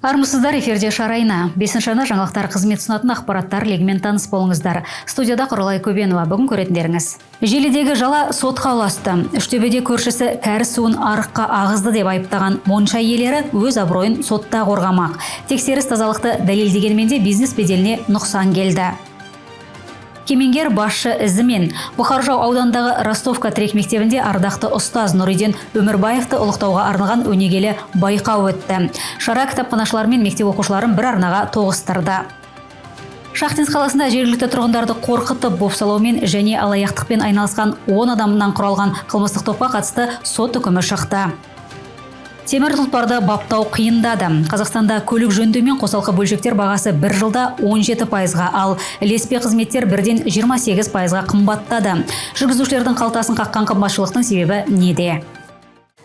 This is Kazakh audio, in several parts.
Армысыздар, эфирде «Шарайна». Бесінші арна жаңалықтар қызмет ұсынатын ақпараттар легімен таныс болыңыздар. Студияда Құралай Көбенова. Бүгін көретіндеріңіз: Желідегі жала сотқа ұласты. Үштөбеде көршісі кәріз суын арыққа ағызды деп айыптаған монша иелері өз абыройын сотта қорғамақ. Тексеріс тазалықты дәлелдегенмен де, бизнес беделіне нұқсан келді. Кемеңгер басшы ізімен. Бұқар ауданындағы Ростовка тірек мектебінде ардақты ұстаз Нұриден Өмірбаевты ұлықтауға арналған өнегелі байқау өтті. Шара кітапханашылар мен мектеп оқушыларын бір арнаға тоғыстырды. Шахтинск қаласында жергілікті тұрғындарды қорқытып, бопсалаумен және алаяқтықпен айналысқан 10 адамнан құралған қылмыстық топқа қатысты сот үкімі шықты. Темір тұлпарды баптау қиындады. Қазақстанда көлік жөндеу мен қосалқы бөлшектер бағасы бір жылда 17%-ға, ал ілеспе қызметтер бірден 28%-ға қымбаттады. Жүргізушілердің қалтасын қаққан қымбатшылықтың себебі неде?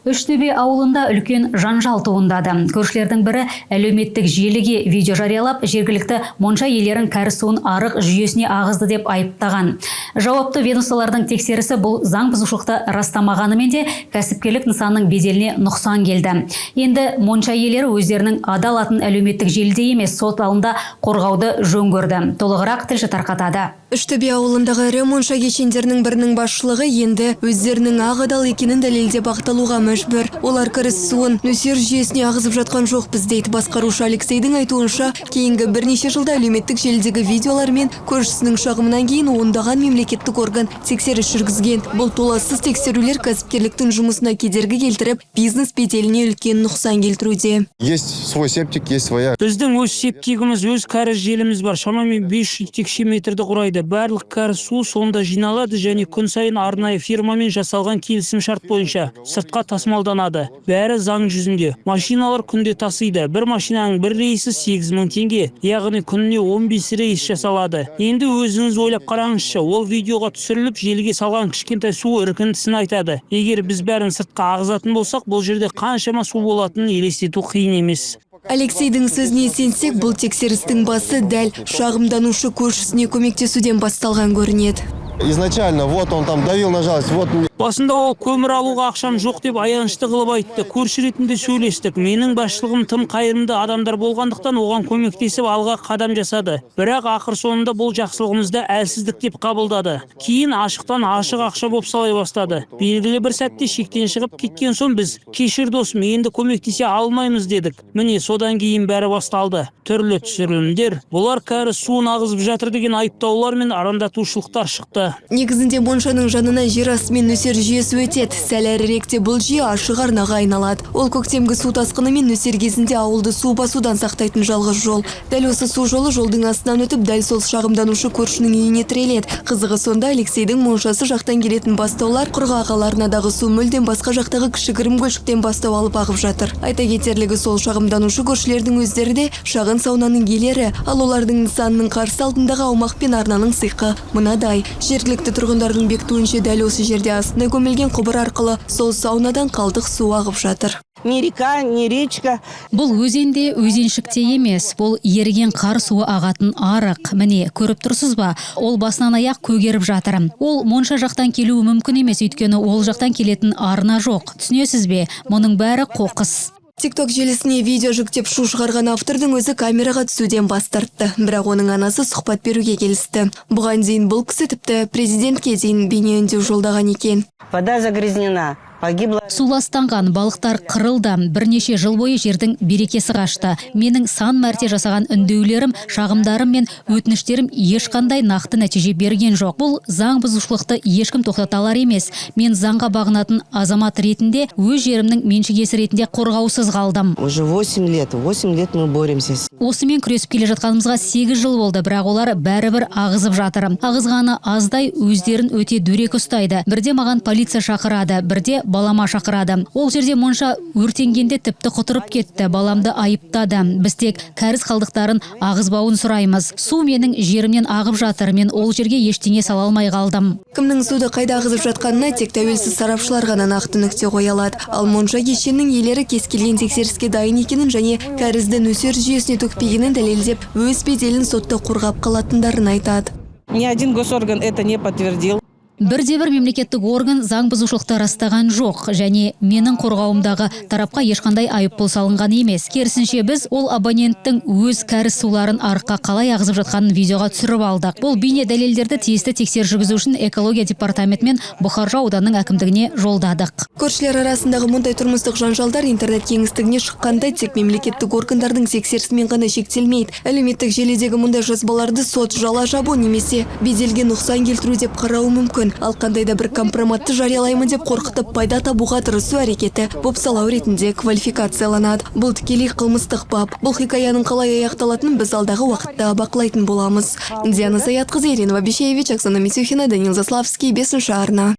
Үштөбе ауылында үлкен жанжал туындады. Көршілердің бірі әлеуметтік желіге видео жариялап, жергілікті монша иелерін кәріз суын арық жүйесіне ағызды деп айыптаған. Жауапты ведомстволардың тексерісі бұл заң бұзушылықты растамағанымен де, кәсіпкерлік нысанның беделіне нұқсан келді. Енді монша иелері өздерінің адал атын әлеуметтік желіде емес, сот алдында қорғауды жөн көрді. Толығырақ тілші тарқатады. Үштөбе ауылындағы ірі монша кешендерінің бірінің басшылығы енді өздерінің ақ адал екенін дәлелдеп, ақталуға мәжбүр. Олар кәріз суын нөсер жүйесіне ағызып жатқан жоқпыз дейді. Басқарушы Алексейдің айтуынша, кейінгі бірнеше жылда әлеуметтік желідегі видеолар мен көршісінің шағымынан кейін ондаған мемлекеттік орган тексеріс жүргізген. Бұл толассыз тексерулер кәсіпкерліктің жұмысына кедергі келтіріп, бизнес беделіне үлкен нұқсан келтіруде. Есть свой септик, есть своя Біздің өз септигіміз, өз кәріз желіміз бар, шамамен 500 текше метрді құрайды. Барлық кәріз суы сонда жиналады және күн сайын арнайы фирмамен жасалған келісім шарт бойынша сыртқа тасымалданады. Бәрі заң жүзінде. Машиналар күнде тасиды. Бір машинаның бір рейсі 8000 теңге, яғни күніне 15 рейс жасалады. Енді өзіңіз ойлап қараңызшы, ол видеоға түсіріліп, желіге салған кішкентай су іркіндісін айтады. Егер біз бәрін сыртқа ағызатын болсақ, бұл жерде қаншама су болатынын елестету қиын емес. Алексейдің сөзіне сенсек, бұл тексерістің басы дәл шағымданушы көршісіне көмектесуден басталған көрінеді. Изначально вот он там давил на жалость, вот. Басында ол көмір алуға ақшам жоқ деп аянышты қылып айтты. Көрші ретінде сөйлестік. Менің басшылығым тым қайырымды адамдар болғандықтан, оған көмектесіп, алға қадам жасады. Бірақ ақыр соңында бұл жақсылығымызды әлсіздік деп қабылдады. Кейін ашықтан ашық ақша бопсалай бастады. Белгілі бір сәтте шектен шығып кеткен соң, біз: «Кешір, досым, енді көмектесе алмаймыз», – дедік. Міне, содан кейін бәрі басталды. Түрлі түсірілімдер, бұлар кәріз суын ағызып жатыр деген айыптаулар мен арандатушылықтар шықты. Негізінде моншаның жанынан жер астымен нөсер жүйесі өтеді. Сәл әріректе бұл жүйе ашық арнаға айналады. Ол көктемгі су тасқыны мен нөсер кезінде ауылды су басудан сақтайтын жалғыз жол. Дәл осы су жолы жолдың астынан өтіп, дәл сол шағымданушы көршінің үйіне тіреледі. Қызығы сонда, Алексейдің моншасы жақтан келетін бастаулар құрғақ, ал арнадағы су мүлдем басқа жақтағы кішігірім көлшіктен бастау алып ағып жатыр. Айта кетерлігі, сол шағымданушы көршілердің өздері де шағын саунаның иелері, ал олардың нысанының қарсы алдындағы аумақ пен арнаның сиқы мынадай. Жергілікті тұрғындардың бекітуінше, дәл осы жерде астына көмілген құбыр арқылы сол саунадан қалдық су ағып жатыр. Ни река, ни речка. Бұл өзен де, өзеншік те емес, бұл еріген қар суы ағатын арық. Міне, көріп тұрсыз ба? Ол басынан аяқ көгеріп жатыр. Ол монша жақтан келуі мүмкін емес, өйткені ол жақтан келетін арна жоқ. Түсінесіз бе? Мұның бәрі қоқыс. TikTok желісіне видео жүктеп, шу шығарған автордың өзі камераға түсуден бас тартты. Бірақ оның анасы сұхбат беруге келісті. Бұған дейін бұл кісі тіпті президентке дейін бейнеүндеу жолдаған екен. Вода загрязнена. Погибла. Су ластанған, балықтар қырылды. Бірнеше жыл бойы жердің берекесі қашты. Менің сан мәрте жасаған үндеулерім, шағымдарым мен өтініштерім ешқандай нақты нәтиже берген жоқ. Бұл заң бұзушылықты ешкім тоқтата алар емес. Мен заңға бағынатын азамат ретінде, өз жерімнің меншік иесі ретінде қорғаусыз қалдым. Уже 8 лет. 8 лет мы боремся с Осымен күресіп келе жатқанымызға 8 жыл болды, бірақ олар бәрібір ағызып жатыр. Ағызғаны аздай, өздерін өте дөрекі ұстайды. Бірде маған полиция шақырады, бірде балама шақырады. Ол жерде монша өртенгенде тіпті құтырып кетті, баламды айыптады. Біз тек кәріз қалдықтарын ағызбауын сұраймыз. Су менің жерімнен ағып жатыр, мен ол жерге ештеңе сала алмай қалдым. Кімнің суды қайда ағызып жатқанына тек тәуелсіз сарапшылар ғана нақты нүкте қоя алады. Ал монша кешенінің иелері кез келген тексеріске дайын екенін және кәрізді нөсер жүйесіне төкпегенін дәлелдеп, өз беделін сотта қорғап қалатындарын айтады. Ни один госорган это не подтвердил. Бірде бір мемлекеттік орган заң бұзушылықты растаған жоқ және менің қорғауымдағы тарапқа ешқандай айыппұл салынған емес. Керісінше, біз ол абоненттің өз кәріз суларын арыққа қалай ағызып жатқанын видеоға түсіріп алдық. Бұл бейне дәлелдерді тиісті тексеріс жүргізу үшін экология департаменті мен Бұқаржырау ауданының әкімдігіне жолдадық. Көршілер арасындағы мұндай тұрмыстық жанжалдар интернет кеңістігіне шыққанда тек мемлекеттік органдардың тексерісімен ғана шектелмейді. Әлеуметтік желідегі мұндай жазбаларды сот жала жабу немесе беделге нұқсан келтіру деп қарауы мүмкін. Ал қандай да бір компроматты жариялаймын деп қорқытып пайда табуға тырысу әрекеті бопсалау ретінде квалификацияланады. Бұл тікелей қылмыстық бап. Бұл хикаяның қалай аяқталатынын біз алдағы уақытта бақылайтын боламыз. Диана Саятқызы, Ирина Вабищевич, Оксана Митюхина, Данил Заславский, Бесінші арна.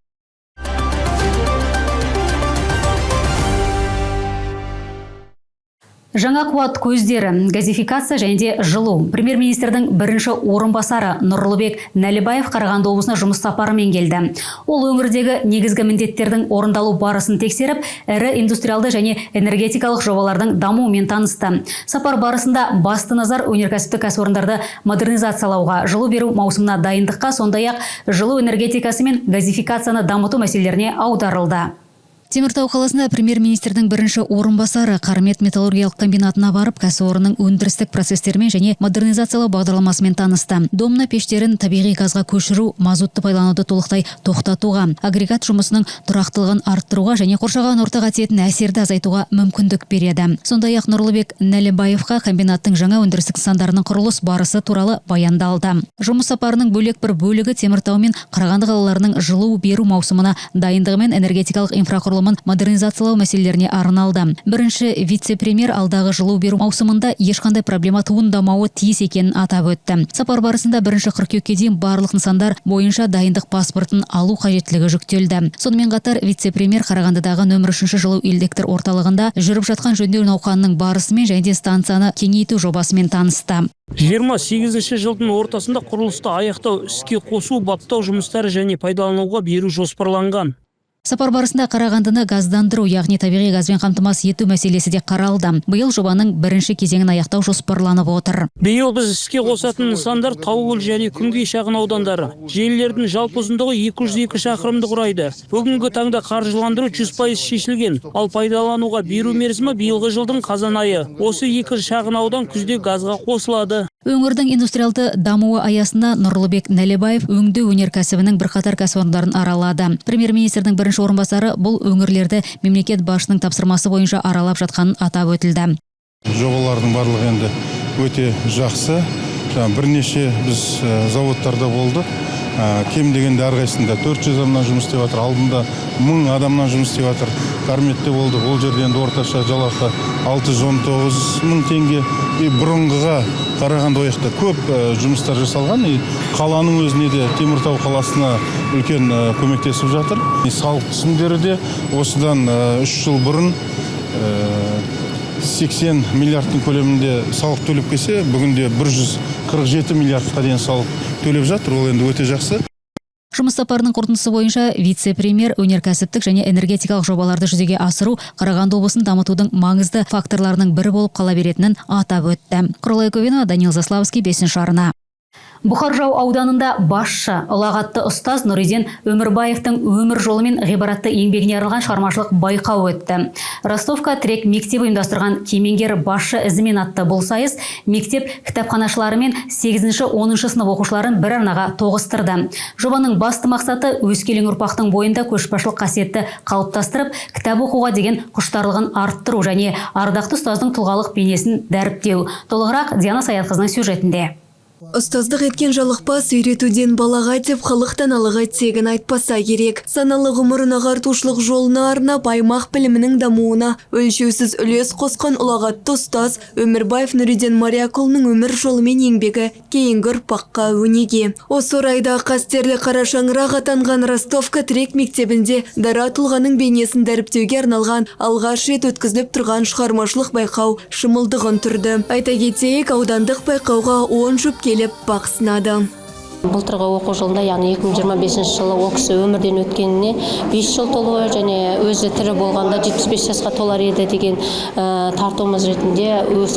Жаңа қуат көздері, газификация және де жылу. Премьер-министрдің бірінші орынбасары Нұрлыбек Нәлібаев Қарағанды облысына жұмыс сапарымен келді. Ол өңірдегі негізгі міндеттердің орындалу барысын тексеріп, ірі индустриалды және энергетикалық жобалардың дамуымен танысты. Сапар барысында басты назар өнеркәсіптік кәсіпорындарды модернизациялауға, жылу беру маусымына дайындыққа, сондай-ақ жылу энергетикасы мен газификацияны дамыту мәселелеріне аударылды. Теміртау қаласында премьер-министрдің бірінші орынбасары Қармет металлургиялық комбинатына барып, кәсіпорынның өндірістік процестерімен және модернизациялау бағдарламасымен танысты. Домна пештерін табиғи газға көшіру, мазутты пайдалануды толықтай тоқтатуға, агрегат жұмысының тұрақтылығын арттыруға және қоршаған ортаға тиетін әсерді азайтуға мүмкіндік береді. Сондай-ақ Нұрлыбек Нәлібаевқа комбинаттың жаңа өндірістік нысандарының құрылыс барысы туралы баяндалды. Жұмыс сапарының бөлек бір бөлігі Теміртау мен Қарағанды қалаларының жылу беру маусымына дайындығы мен энергетикалық инфрақұрылымын модернизациялау мәселелеріне арналды. Бірінші вице-премьер алдағы жылу беру маусымында ешқандай проблема туындамауы тиіс екенін атап өтті. Сапар барысында 1 қыркүйекке дейін барлық нысандар бойынша дайындық паспортын алу қажеттілігі жүктелді. Сонымен қатар вице-премьер Қарағандыдағы нөмір 3 жылу электр орталығында жүріп жатқан жөндеу науқанының барысымен және де станцияны кеңейту жобасымен танысты. 28 жылдың ортасында құрылысты аяқтау, іске қосу, баптау жұмыстары және пайдалануға беру жоспарланған. Сапар барысында Қарағандыны газдандыру, яғни табиғи газбен қамтамасыз ету мәселесі де қаралды. Биыл жобаның бірінші кезеңін аяқтау жоспарланып отыр. Биыл біз іске қосатын нысандар Таукөл және Күнгей шағын аудандары. Желілердің жалпы ұзындығы 202 шақырымды құрайды. Бүгінгі таңда қаржыландыру 100% шешілген, ал пайдалануға беру мерзімі биылғы жылдың қазан айы. Осы екі шағын аудан күзде газға қосылады. Өңірдің индустриалды дамуы аясында Нұрлыбек Нәлібаев өңдеу өнеркәсібінің бірқатар кәсіпорындарын аралады. Премьер-министрдің бірінші орынбасары бұл өңірлерді мемлекет басшысының тапсырмасы бойынша аралап жатқанын атап өтілді. Жобалардың барлығы енді өте жақсы. Жаңа бірнеше біз заводтарда болдық. Кем дегенде әрқайсысында 400 адамнан жұмыс істеп жатыр, алдында 1000 адамнан жұмыс істеп жатыр. Карметте болдық, ол жерде енді орташа жалақы 619 мың теңге. И бұрынғыға қарағанда ол жақта көп жұмыстар жасалған. И қаланың өзіне де, Теміртау қаласына үлкен көмектесіп жатыр. И салық түсімдері де осыдан 3 жыл бұрын 80 миллиардтың көлемінде салық төлеп келсе, бүгінде 147 миллиардқа дейін салық төлеп жатыр. Ол енді өте жақсы. Жұмыс сапарының қорытындысы бойынша вице-премьер өнеркәсіптік және энергетикалық жобаларды жүзеге асыру Қарағанды облысын дамытудың маңызды факторларының бірі болып қала беретінін атап өтті. Құралай Көбенова, Данил Заславский, Бесінші арна. Бұқаржырау ауданында басшы, ұлағатты ұстаз Нұриден Өмірбаевтың өмір жолы мен ғибратты еңбегіне арналған шығармашылық байқау өтті. Ростовка тірек мектебі ұйымдастырған «Кемеңгер басшы ізімен» атты бұл сайыс мектеп кітапханашылары мен 8-10 сынып оқушыларын бір арнаға тоғыстырды. Жобаның басты мақсаты өскелең ұрпақтың бойында көшбасшылық қасиетті қалыптастырып, кітап оқуға деген құштарлығын арттыру және ардақты ұстаздың тұлғалық бейнесін дәріптеу. Толығырақ Диана Саятқызының сюжетінде. Ұстаздық еткен жалықпас, үйретуден балаға деп халық даналығы тегін айтпаса керек. Саналы ғұмырын ағартушылық жолына арнап, аймақ білімінің дамуына өлшеусіз үлес қосқан ұлағатты ұстаз Өмірбаев Нұриден Мариякұлының өмір жолы мен еңбегі кейінгі ұрпаққа өнеге. Осы орайда қастерлі қара шаңырақ атанған Ростовка тірек мектебінде дара тұлғаның бейнесін дәріптеуге арналған алғаш рет өткізіліп тұрған шығармашылық байқау шымылдығын түрді. Айта кетейік, аудандық байқауға 10 жұп келіп бақ сынады. Былтырғы оқу жылында, яғни 2025 жылы ол кісі өмірден өткеніне 5 жыл толуы және өзі тірі болғанда 75 жасқа толар еді деген тартуымыз ретінде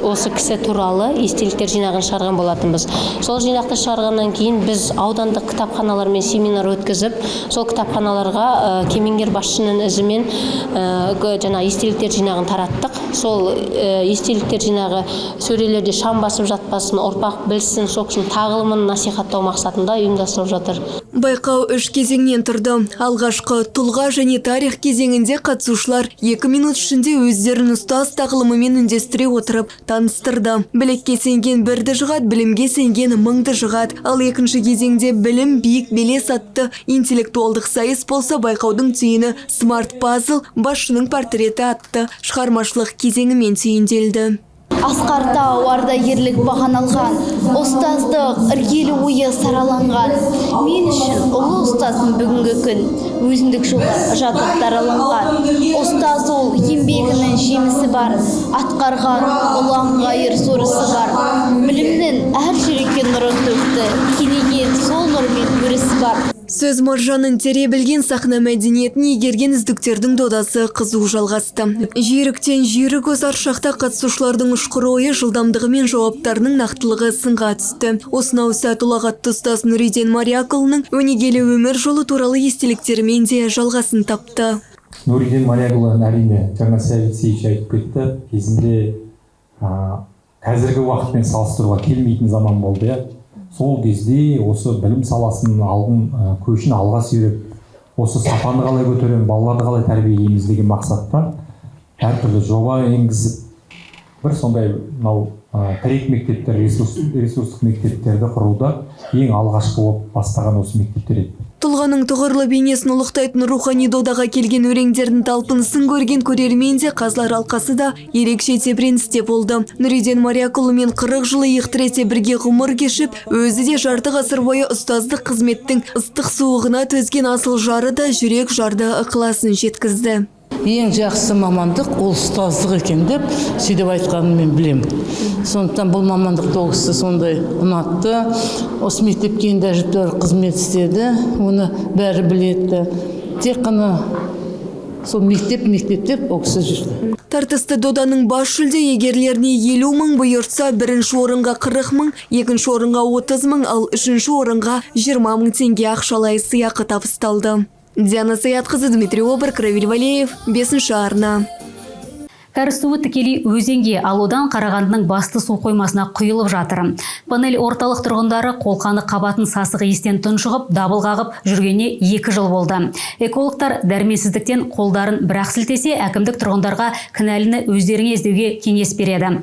осы кісі туралы естеліктер жинағын шығарған болатынбыз. Сол жинақты шығарғаннан кейін біз аудандық кітапханалармен семинар өткізіп, сол кітапханаларға кемеңгер басшының ізімен жаңа естеліктер жинағын тараттық. Сол естеліктер жинағы сөрелерде шам басып жатпасын, ұрпақ білсін, сол кісінің тағылымын насихаттау мақсатында ұйымдастырылып жатыр. Байқау үш кезеңнен тұрды. Алғашқы «Тұлға және тарих» кезеңінде қатысушылар 2 минут ішінде өздерін ұстаз тағылымымен үндестіре отырып таныстырды. Білекке сенген бірді жығады, білімге сенген мыңды жығады. Ал екінші кезеңде «Білім биік белес» атты интеллектуалдық сайыс болса, байқаудың түйіні «Смарт пазл басшының портреті» атты шығармашылық кезеңімен түйінделді. Асқар тау ардагерлік баған алған, ұстаздық іргелі ойы сараланған. Мен үшін ұлы ұстазым бүгінгі күн, өзіндік жолы жатып дараланған. Ұстаз ол еңбегінің жемісі бар, атқарған ұлан-ғайыр зор ісі бар. Білімнің әр жүрекке нұрын төкті, кеңейген сол нұрмен өрісі бар. Сөз маржанын тере білген, сахна мәдениетін игерген үздіктердің додасы қызу жалғасты. Жүйріктен жүйрік озар шақта қатысушылардың ұшқыр ойы, жылдамдығы мен жауаптарының нақтылығы сынға түсті. Осынау сәт ұлағатты ұстаз Нұриден Марьякұлының өнегелі өмір жолы туралы естеліктерімен де жалғасын тапты. Нұриден Марьякұлы, әрине, жаңа Сәбит Сейітович айтып кетті, кезінде қазіргі уақытпен салыстыруға келмейтін заман болды, иә. Сол кезде осы білім саласының алғын көшін алға сүйреп, осы сапаны қалай көтеремін, балаларды қалай тәрбиелейміз деген мақсатта әртүрлі жоба енгізіп, бір сондай мынау тірек мектептер, ресурстық мектептерді құруда ең алғашқы болып бастаған осы мектептер еді. Тұлғаның тұғырлы бейнесін ұлықтайтын рухани додаға келген өрендердің талпынысын көрген көрермен де, қазылар алқасы да ерекше тебіреністе болды. Нұриден Марьякұлымен 40 жыл иық тіресе бірге ғұмыр кешіп, өзі де жарты ғасыр бойы ұстаздық қызметтің ыстық суығына төзген асыл жары да жүрек жарды ықыласын жеткізді. Ең жақсы мамандық ол ұстаздық екен деп, сөйтіп айтқанын мен білемін. Сондықтан бұл мамандықты ол кісі сондай ұнатты. Осы мектепке енді әжептәуір қызмет істеді, оны бәрі біледі. Тек қана сол мектеп, мектеп деп ол кісі жүрді. Тартысты доданың бас жүлде иегерлеріне 50 мың бұйыртса, бірінші орынға 40 мың, екінші орынға 30 мың, ал үшінші орынға 20 мың теңге ақшалай сыйақы табысталды. Диана Саятқызы, Дмитрий Обер, Равиль Валеев, бесінші арна. Кәріз суы тікелей өзенге, ал одан Қарағандының басты су қоймасына құйылып жатыр. Панель орталық тұрғындары қолқаны қабатын сасық иістен тұншығып, дабыл қағып жүргеніне 2 жыл болды. Экологтар дәрменсіздіктен қолдарын бірақ сілтесе, әкімдік тұрғындарға кінәліні өздеріңе іздеуге кеңес береді.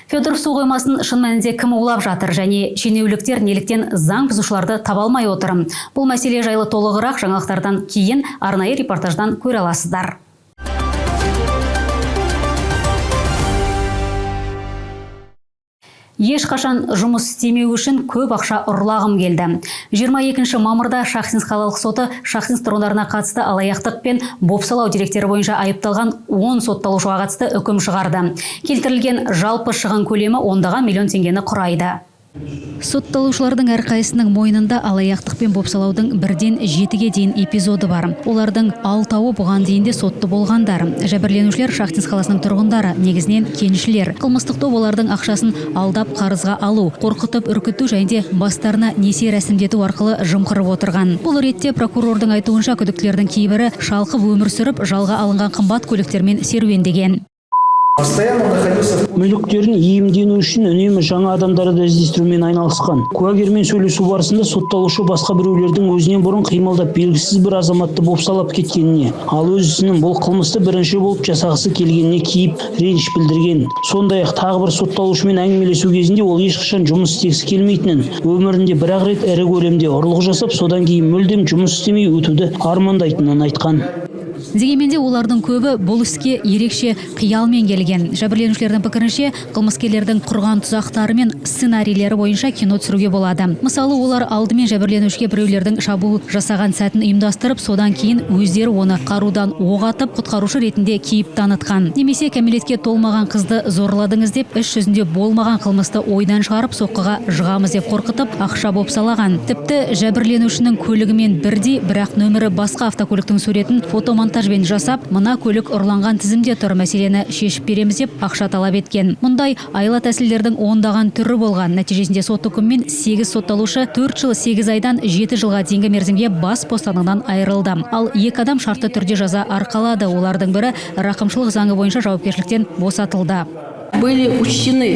Федоров су қоймасын шын мәнінде кім улап жатыр және шенеуніктер неліктен заң бұзушыларды таба алмай отыр? Бұл мәселе жайлы толығырақ жаңалықтардан кейін арнайы репортаждан көре аласыздар. Ешқашан жұмыс істемеу үшін көп ақша ұрлағым келді. 22 мамырда Шахтинск қалалық соты Шахтинск тұрғындарына қатысты алаяқтық пен бопсалау деректері бойынша айыпталған 10 сотталушыға қатысты үкім шығарды. Келтірілген жалпы шығын көлемі ондаған миллион теңгені құрайды. Сотталушылардың әрқайсысының мойнында алаяқтық пен бопсалаудың бірден жетіге дейін эпизоды бар. Олардың алтауы бұған дейін де сотты болғандар. Жәбірленушілер Шахтинск қаласының тұрғындары, негізінен кеншілер. Қылмыстық топ олардың ақшасын алдап қарызға алу, қорқытып үркіту және де бастарына несие рәсімдету арқылы жымқырып отырған. Бұл ретте прокурордың айтуынша, күдіктілердің кейбірі шалқып өмір сүріп, жалға алынған қымбат көліктермен серуендеген. Постоянно находился в Мүліктерін иемдену үшін үнемі жаңа адамдарды іздестірумен айналысқан. Куәгермен сөйлесу барысында сотталушы басқа біреулердің өзінен бұрын қимылдап, белгісіз бір азаматты бопсалап кеткеніне, ал өзінің бұл қылмысты бірінші болып жасағысы келгеніне кейіп, реніш білдірген. Сондай ақ тағы бір сотталушымен әңгімелесу кезінде ол ешқашан жұмыс істегісі келмейтінін, өмірінде бір ақ рет ірі көлемде ұрлық жасап, содан кейін мүлдем жұмыс істемей өтуді армандайтынын айтқан. Дегенмен де олардың көбі бұл іске ерекше қиялмен келген. Жәбірленушілердің пікірінше, қылмыскерлердің құрған тұзақтары мен сценарийлері бойынша кино түсіруге болады. Мысалы, олар алдымен жәбірленушіге біреулердің шабуыл жасаған сәтін ұйымдастырып, содан кейін өздері оны қарудан оқ атып, құтқарушы ретінде кейіп танытқан. Немесе кәмелетке толмаған қызды зорладыңыз деп, іс жүзінде болмаған қылмысты ойдан шығарып, соққыға жығамыз деп қорқытып, ақша бопсалаған. Тіпті жәбірленушінің көлігімен бірдей, бірақ нөмірі басқа автокөліктің суретін фотомонтажбен жасап, мына көлік ұрланған тізімде тұр, мәселені шешіп береміз деп ақша талап еткен. Мұндай айла тәсілдердің ондаған түрі болған. Нәтижесінде сот үкімімен 8 сотталушы 4 жыл 8 айдан 7 жылға дейінгі мерзімге бас бостандығынан айырылды. Ал екі адам шартты түрде жаза арқалады. Олардың бірі рақымшылық заңы бойынша жауапкершіліктен босатылды. Были учтены.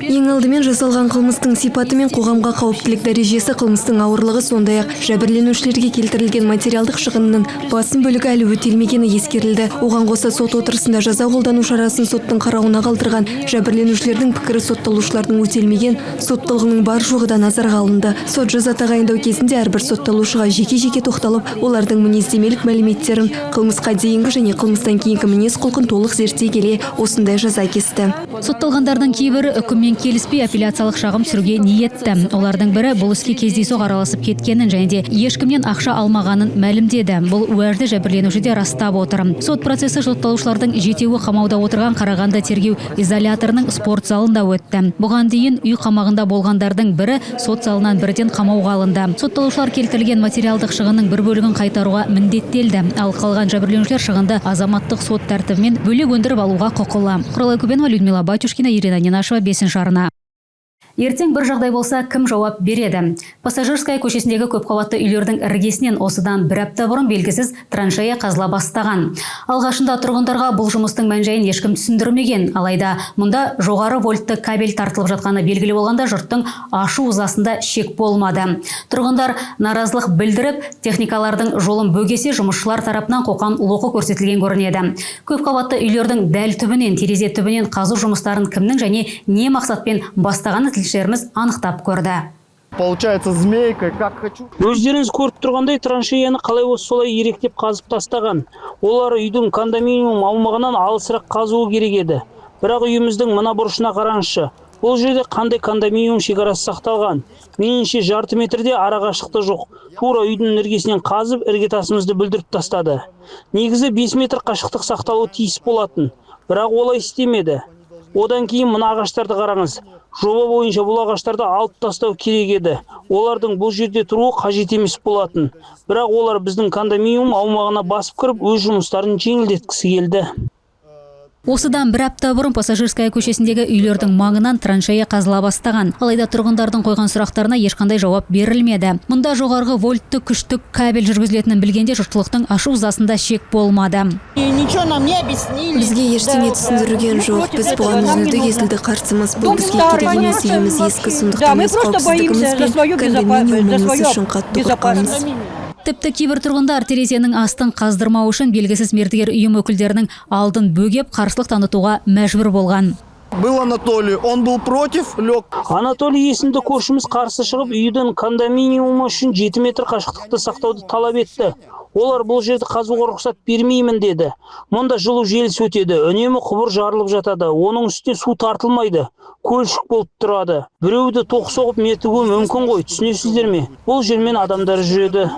Ең алдымен жасалған қылмыстың сипаты мен қоғамға қауіптілік дәрежесі, қылмыстың ауырлығы, сондай-ақ жәбірленушілерге келтірілген материалдық шығынның басым бөлігі әлі өтелмегені ескерілді. Оған қоса, сот отырысында жаза қолдану шарасын соттың қарауына қалдырған жәбірленушілердің пікірі, сотталушылардың өтелмеген соттылығының бар жоғы да назарға алынды. Сот жаза тағайындау кезінде әрбір сотталушыға жеке-жеке тоқталып, олардың мінездемелік мәліметтерін, қылмысқа дейінгі және қылмыстан кейінгі мінез құлқын толық зерттей келе, осындай жаза кесті. Сотталғандардың кейбірі үкіммен келіспей, апелляциялық шағым түсіруге ниетті. Олардың бірі бұл іске кездейсоқ араласып кеткенін және де ешкімнен ақша алмағанын мәлімдеді. Бұл уәжді жәбірленуші де растап отыр. Сот процесі сотталушылардың жетеуі қамауда отырған Қарағанды тергеу изоляторының спорт залында өтті. Бұған дейін үй қамағында болғандардың бірі сот залынан бірден қамауға алынды. Сотталушылар келтірілген материалдық шығынның бір бөлігін қайтаруға міндеттелді. Ал қалған жәбірленушілер шығынды азаматтық сот тәртібімен бөлек өндіріп алуға құқылы. Құралай Көбенова, Людмила Батюшкина, Ирина Ненашева, Бесінші арна. Ертең бір жағдай болса, кім жауап береді? Пассажирская көшесіндегі көпқабатты үйлердің іргесінен осыдан бір апта бұрын белгісіз траншея қазыла бастаған. Алғашында тұрғындарға бұл жұмыстың мән-жайын ешкім түсіндірмеген. Алайда мұнда жоғары вольтты кабель тартылып жатқаны белгілі болғанда, жұрттың ашу ызасында шек болмады. Тұрғындар наразылық білдіріп, техникалардың жолын бөгесе, жұмысшылар тарапынан қоқан лоқы көрсетілген көрінеді. Көпқабатты үйлердің дәл түбінен, терезе түбінен қазу жұмыстарын кімнің және не мақсатпен бастағаны тілшілеріміз анықтап көрді. Получается змейкой, как хочу. Өздеріңіз көріп тұрғандай, траншеяны қалай болса солай иректеп қазып тастаған. Олар үйдің кондоминиум аумағынан алысырақ қазуы керек еді. Бірақ үйіміздің мына бұрышына қараңызшы. Бұл жерде қандай кондоминиум шекарасы сақталған? Меніңше, жарты метрде арақашықтық жоқ. Тура үйдің іргесінен қазып, іргетасымызды бүлдіріп тастады. Негізі 5 метр қашықтық сақталуы тиіс болатын. Бірақ олай істемеді. Одан кейін мына ағаштарды қараңыз. Жоба бойынша бұл ағаштарды алып тастау керек еді. Олардың бұл жерде тұруы қажет емес болатын. Бірақ олар біздің кондоминиум аумағына басып кіріп, өз жұмыстарын жеңілдеткісі келді. Осыдан бір апта бұрын Пассажирская көшесіндегі үйлердің маңынан траншея қазыла бастаған. Алайда тұрғындардың қойған сұрақтарына ешқандай жауап берілмеді. Мұнда жоғарғы вольтты күштік кабель жүргізілетінін білгенде, жұртшылықтың ашу ызасында шек болмады. Ничего нам не объяснили. Бізге ештеңе түсіндірілген жоқ. Біз бұған үзілді кесілді қарсымыз. Бұл бізге керек емес. Үйіміз ескі, сондықтан өз қауіпсіздігіміз бен кондоминиумымыз үшін қатты қорқамыз. Тіпті кейбір тұрғындар терезенің астын қаздырмау үшін белгісіз мердігер ұйым өкілдерінің алдын бөгеп, қарсылық танытуға мәжбүр болған. Был Анатолий, он был против, лег. Анатолий есімді көршіміз қарсы шығып, үйдің кондоминиумы үшін 7 метр қашықтықты сақтауды талап етті. Олар бұл жерді қазуға рұқсат бермеймін деді. Мұнда жылу желісі өтеді, үнемі құбыр жарылып жатады, оның үстіне су тартылмайды, көлшік болып тұрады. Біреуді тоқ соғып мертігуі мүмкін ғой, түсінесіздер ме? Бұл жермен адамдар жүреді.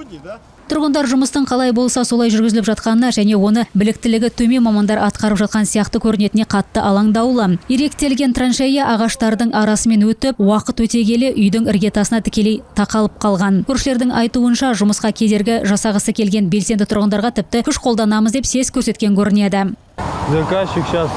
Тұрғындар жұмыстың қалай болса солай жүргізіліп жатқанына және оны біліктілігі төмен мамандар атқарып жатқан сияқты көрінетініне қатты алаңдаулы. Иректелген траншея ағаштардың арасымен өтіп, уақыт өте келе үйдің іргетасына тікелей тақалып қалған. Көршілердің айтуынша, жұмысқа кедергі жасағысы келген белсенді тұрғындарға тіпті күш қолданамыз деп сес көрсеткен көрінеді. Заказчик сейчас,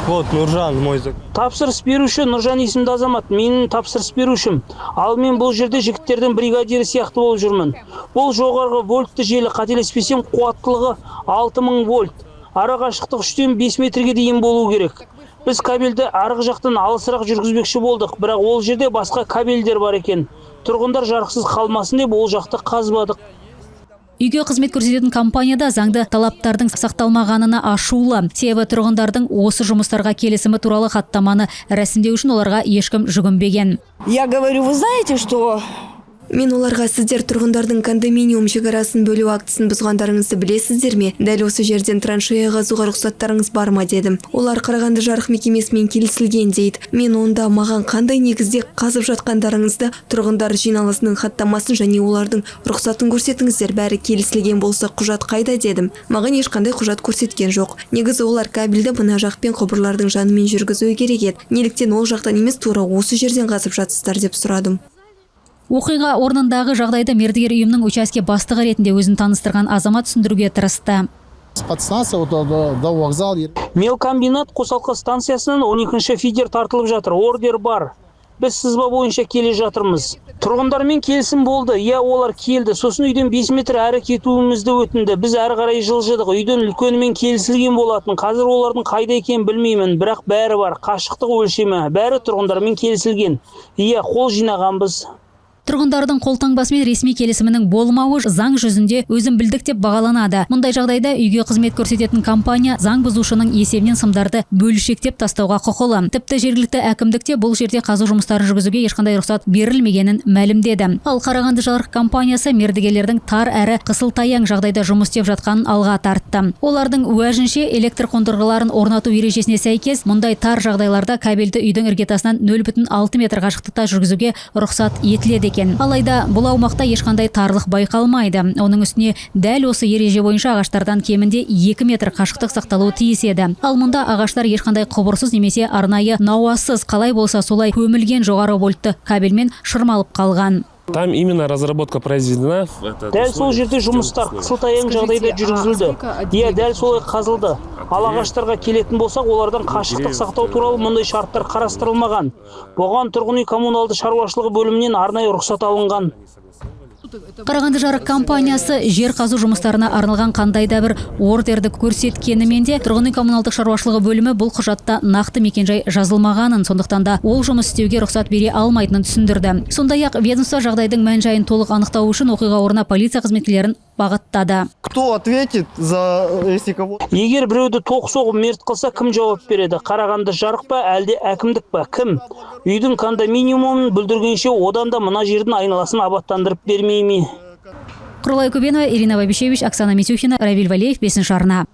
вот Нуржан мой заказ. Тапсырыс беруші Нұржан есімді азамат, менің тапсырыс берушім. Ал мен бұл жерде жігіттердің бригадирі сияқты болып жүрмін. Бұл жоғарғы вольтты желі, қателеспесем, қуаттылығы 6000 вольт. Ара қашықтық 3-тен 5 метрге дейін болу керек. Біз кабельді арғы жақтан алысырақ жүргізбекші болдық, бірақ ол жерде басқа кабельдер бар екен. Тұрғындар жарықсыз қалмасын деп ол жақты қазбадық. Үйге қызмет көрсететін компанияда заңды талаптардың сақталмағанына ашулы. Себебі тұрғындардың осы жұмыстарға келісімі туралы хаттаманы рәсімдеу үшін оларға ешкім жүгінбеген. Я говорю, вы знаете, что Мен оларға: «Сіздер тұрғындардың кондоминиум шекарасын бөлу актісін бұзғандарыңызды білесіздер ме? Дәл осы жерден траншея қазуға рұқсаттарыңыз бар ма?» – дедім. Олар «Қарағанды жарық мекемесімен келісілген» дейді. Мен онда маған қандай негізде қазып жатқандарыңызды, тұрғындар жиналысының хаттамасын және олардың рұқсатын көрсетіңіздер. Бәрі келісілген болса, құжат қайда дедім. Маған ешқандай құжат көрсеткен жоқ. Негізі олар кабельді мына жақпен, құбырлардың жанымен жүргізуі керек еді. Неліктен ол жақтан емес, тура осы жерден қазып жатсыздар деп сұрадым. Оқиға орнындағы жағдайды мердігер ұйымның учаске бастығы ретінде өзін таныстырған азамат түсіндіруге тырысты. Подстанция вот до вокзала. Мелкомбинат қосалқы станциясынан 12 фидер тартылып жатыр. Ордер бар. Біз сызба бойынша келе жатырмыз. Тұрғындармен келісім болды. Иә, олар келді. Сосын үйден 5 метр әрі кетуімізді өтінді. Біз әрі қарай жылжыдық. Үйден үлкенімен келісілген болатын. Қазір олардың қайда екенін білмеймін, бірақ бәрі бар. Қашықтық өлшемі, бәрі тұрғындармен келісілген. Иә, қол жинағанбыз. Тұрғындардың қолтаңбасы мен ресми келісімінің болмауы заң жүзінде өзім білдік деп бағаланады. Мұндай жағдайда үйге қызмет көрсететін компания заң бұзушының есебінен сымдарды бөлшектеп тастауға құқылы. Тіпті жергілікті әкімдікте бұл жерде қазу жұмыстарын жүргізуге ешқандай рұқсат берілмегенін мәлімдеді. Ал Қарағанды жарық компаниясы мердігерлердің тар әрі қысылтаяң жағдайда жұмыс істеп жатқанын алға тартты. Олардың уәжінше, электр қондырғыларын орнату ережесіне сәйкес, мұндай тар жағдайларда кабельді үйдің іргетасынан 0,6 метр қашықтықта жүргізуге рұқсат етіледі екен. Алайда бұл аумақта ешқандай тарлық байқалмайды. Оның үстіне дәл осы ереже бойынша ағаштардан кемінде 2 метр қашықтық сақталуы тиіс еді. Ал мұнда ағаштар ешқандай құбырсыз немесе арнайы науасыз, қалай болса солай көмілген жоғары вольтты кабельмен шырмалып қалған. Там именно разработка произведена. Дәл сол жерде жұмыстар қысылтаяң жағдайда жүргізілді. Иә, дәл солай қазылды. Ал ағаштарға келетін болсақ, олардан қашықтық сақтау туралы мұндай шарттар қарастырылмаған. Бұған тұрғын үй коммуналды шаруашылығы бөлімінен арнайы рұқсат алынған. Қарағанды жарық компаниясы жер қазу жұмыстарына арналған қандай да бір ордерді көрсеткенімен де, тұрғын үй коммуналдық шаруашылығы бөлімі бұл құжатта нақты мекенжай жазылмағанын, сондықтан да ол жұмыс істеуге рұқсат бере алмайтынын түсіндірді. Сондай-ақ ведомство жағдайдың мән-жайын толық анықтау үшін оқиға орнына полиция қызметкерлерін бағыттады. Кто ответит за, если кого? Егер біреуді тоқ соғып мерт қылса, кім жауап береді? Қарағанды жарық па, әлде әкімдік па? Кім? Үйдің кондоминиумын бүлдіргенше, одан да мына жердің айналасын абаттандырып бермей ме? Құралай Көбенова, Ирина Бабишевич, Оксана Митюхина, Равиль Валеев, Бесінші арна.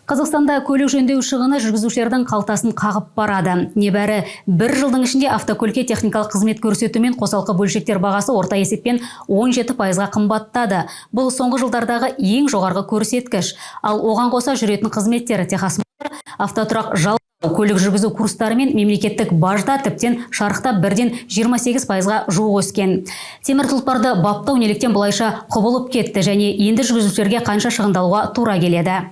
Қазақстанда көлік жөндеу шығыны жүргізушілердің қалтасын қағып барады. Небәрі бір жылдың ішінде автокөлікке техникалық қызмет көрсету мен қосалқы бөлшектер бағасы орта есеппен 17%-ға қымбаттады. Бұл соңғы жылдардағы ең жоғарғы көрсеткіш. Ал оған қоса жүретін қызметтері, техосмотр, автотұрақ жалдау, көлік жүргізу курстары мен мемлекеттік бажда тіптен шарықтап, бірден 28%-ға жуық өскен. Темір тұлпарды баптау неліктен бұлайша құбылып кетті және енді жүргізушілерге қанша шығындалуға тура келеді?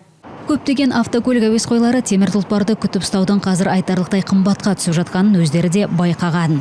Көптеген автокөлік әуесқойлары темір тұлпарды күтіп ұстаудың қазір айтарлықтай қымбатқа түсіп жатқанын өздері де байқаған.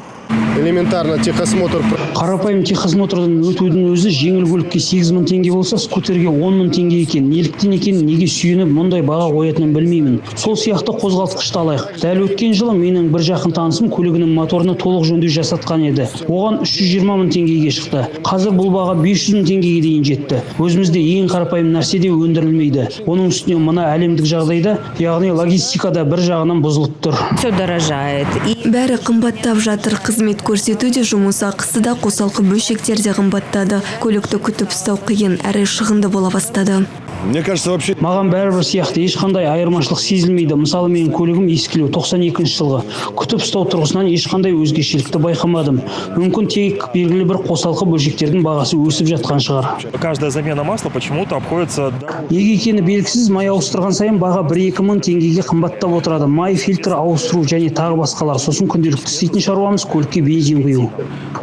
Элементарно техосмотр. Қарапайым техосмотрдан өтудің өзі жеңіл көлікке 8 мың теңге болса, скутерге 10 мың теңге екен. Неліктен екен, неге сүйеніп мұндай баға қоятынын білмеймін. Сол сияқты қозғалтқышты алайық. Дәл өткен жылы менің бір жақын танысым көлігінің моторына толық жөндеу жасатқан еді. Оған 320 мың теңгеге шықты. Қазір бұл баға 500 мың теңгеге дейін жетті. Өзімізде ең қарапайым нәрсе де өндірілмейді. Оның үстіне мына әлемдік жағдайда, яғни логистикада бір жағынан бұзылып тұр. Все дорожает. Бәрі қымбаттап жатыр. Қызмет көрсету де, жұмыс ақысы да, қосалқы бөлшектер де қымбаттады. Көлікті күтіп ұстау қиын әрі шығынды бола бастады. Мне кажется, вообще. Маған бәрібір сияқты, ешқандай айырмашылық сезілмейді. Мысалы, менің көлігім ескілеу, 92 жылғы. Күтіп ұстау тұрғысынан ешқандай өзгешелікті байқамадым. Мүмкін, тек белгілі бір қосалқы бөлшектердің бағасы өсіп жатқан шығар. Каждая замена масла почему-то обходится. Неге екені белгісіз, май ауыстырған сайын баға 1-2 мың теңгеге қымбаттап отырады. Май, фильтр ауыстыру және тағы басқалар. Сосын күнделікті істейтін шаруамыз – көлікке бензин құю.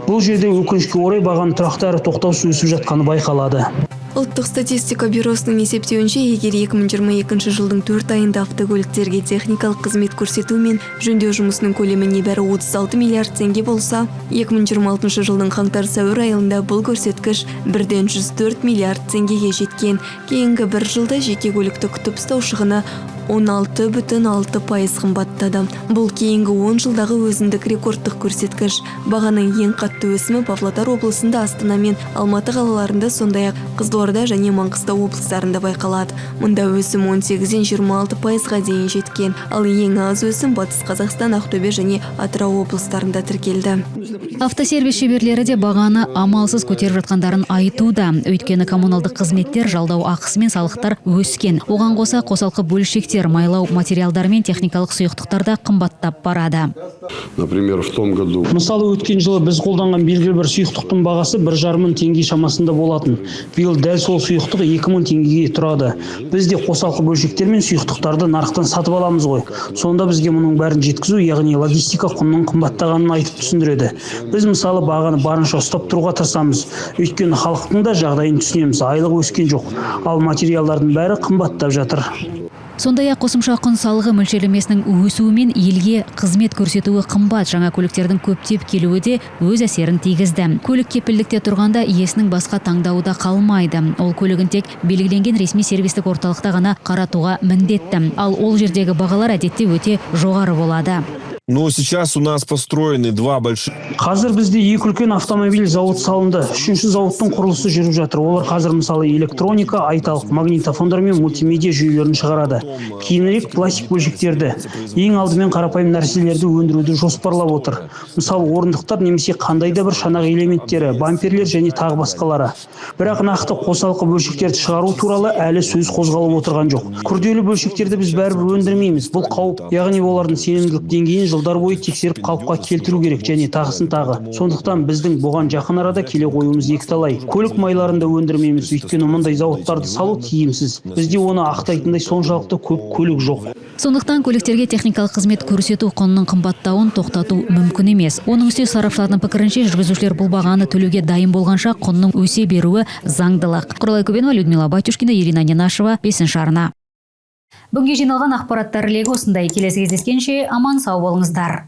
Бұл жерде, өкінішке орай, бағаның тұрақты әрі тоқтаусыз өсіп жатқаны байқалады. Ұлттық статистика бюросының есептеуінше, егер 2022 жылдың 4 айында автокөліктерге техникалық қызмет көрсету мен жөндеу жұмысының көлемі небәрі 36 миллиард теңге болса, 2026 жылдың қаңтар-сәуір айында бұл көрсеткіш бірден 104 миллиард теңгеге жеткен. Кейінгі бір жылда жеке көлікті күтіп ұстау шығыны 16,6% қымбаттады. Бұл кейінгі 10 жылдағы өзіндік рекордтық көрсеткіш. Бағаның ең қатты өсімі Павлодар облысында, Астана мен Алматы қалаларында, сондай-ақ Қызылорда және Маңғыстау облыстарында байқалады. Мұнда өсім 18-ден 26%-ға дейін жеткен. Ал ең аз өсім Батыс Қазақстан, Ақтөбе және Атырау облыстарында тіркелді. Автосервис шеберлері де бағаны амалсыз көтеріп жатқандарын айтуда. Өйткені коммуналдық қызметтер, жалдау ақысы мен салықтар өскен. Оған қоса қосалқы бөлшектер, майлау материалдары мен техникалық сұйықтықтар да қымбаттап барады. Например, в том году Мысалы, өткен жылы біз қолданған белгілі бір сұйықтықтың бағасы 1,5 мың теңге шамасында болатын. Биыл дәл сол сұйықтық 2000 теңгеге тұрады. Біз де қосалқы бөлшектер мен сұйықтықтарды нарықтан сатып аламыз ғой. Сонда бізге мұның бәрін жеткізу, яғни логистика құнының қымбаттағанын айтып түсіндіреді. Біз, мысалы, бағаны барынша ұстап тұруға тырысамыз, өйткені халықтың да жағдайын түсінеміз. Айлық өскен жоқ, ал материалдардың бәрі қымбаттап жатыр. Сондай-ақ қосымша құн салығы мөлшерлемесінің өсуімен елге қызмет көрсетуі қымбат жаңа көліктердің көптеп келуі де өз әсерін тигізді. Көлік кепілдікте тұрғанда иесінің басқа таңдауы да қалмайды. Ол көлігін тек белгіленген ресми сервистік орталықта ғана қаратуға міндетті. Ал ол жердегі бағалар әдетте өте жоғары болады. Но сейчас у нас построены два больших Қазір бізде екі үлкен автомобиль зауыт салынды, үшінші зауыттың құрылысы жүріп жатыр. Олар қазір, мысалы, электроника, айталық, магнитофондар мен мультимедиа жүйелерін шығарады. Кейінірек пластик бөлшектерді, ең алдымен қарапайым нәрселерді өндіруді жоспарлап отыр. Мысалы, орындықтар немесе қандай да бір шанақ элементтері, бамперлер және тағы басқалары. Бірақ нақты қосалқы бөлшектерді шығару туралы әлі сөз қозғалып отырған жоқ. Күрделі бөлшектерді біз бәрібір өндірмейміз, бұл қауіп, яғни олардың сенімділік деңгейін жылдар бойы тексеріп, қалыпқа келтіру керек және тағысын тағы. Сондықтан біздің бұған жақын арада келе қоюымыз екіталай. Көлік майларын да өндірмейміз, өйткені мұндай зауыттарды салу тиімсіз, бізде оны ақтайтындай соншалықты көп көлік жоқ. Сондықтан көліктерге техникалық қызмет көрсету құнының қымбаттауын тоқтату мүмкін емес. Оның үстіне, сарапшылардың пікірінше, жүргізушілер бұл бағаны төлеуге дайын болғанша құнның өсе беруі заңдылық. Құралай Көбенова, Людмила Батюшкина, Ирина Ненашева, Бесінші арна. Бүгінге жиналған ақпараттар легі осындай. Келесі кездескенше аман сау болыңыздар.